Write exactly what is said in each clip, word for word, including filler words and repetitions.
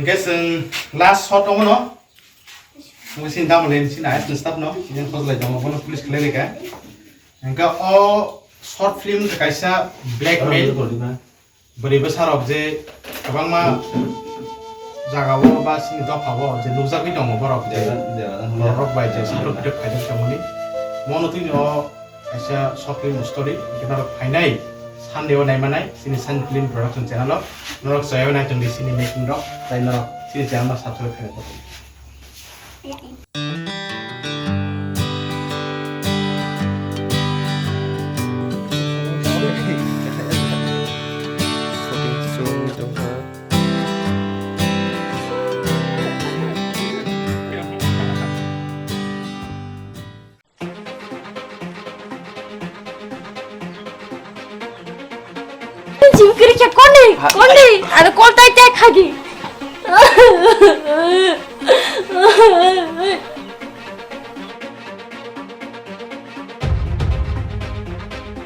Hingke chwng last shot omono. Mungkin sini damle sini ayat start no. Yang khojlai dong, bono police khlai reka. Hingke o short film kaisa blackmail. Bwrwi bwsarok je kwbangma jagao ba sini dophao je nukjagwi tongo borok je, borok bai je satok pitok khaijak tongmani. Mono twi o kaisa short film story, hingke norok phainai Sunday o naimanai sini Sun Film Production channel o. Norok chayao nai tongdi sini making rok, tai norok sini channel no subscribe khaina tongdi. Jim kiri kya koni, koni, ada kol tai tai khagi.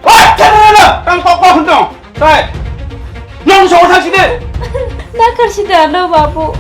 Oi, thana na, tang kok kok hwntong. Tai. Nang so thang side. Na kar side ano babu.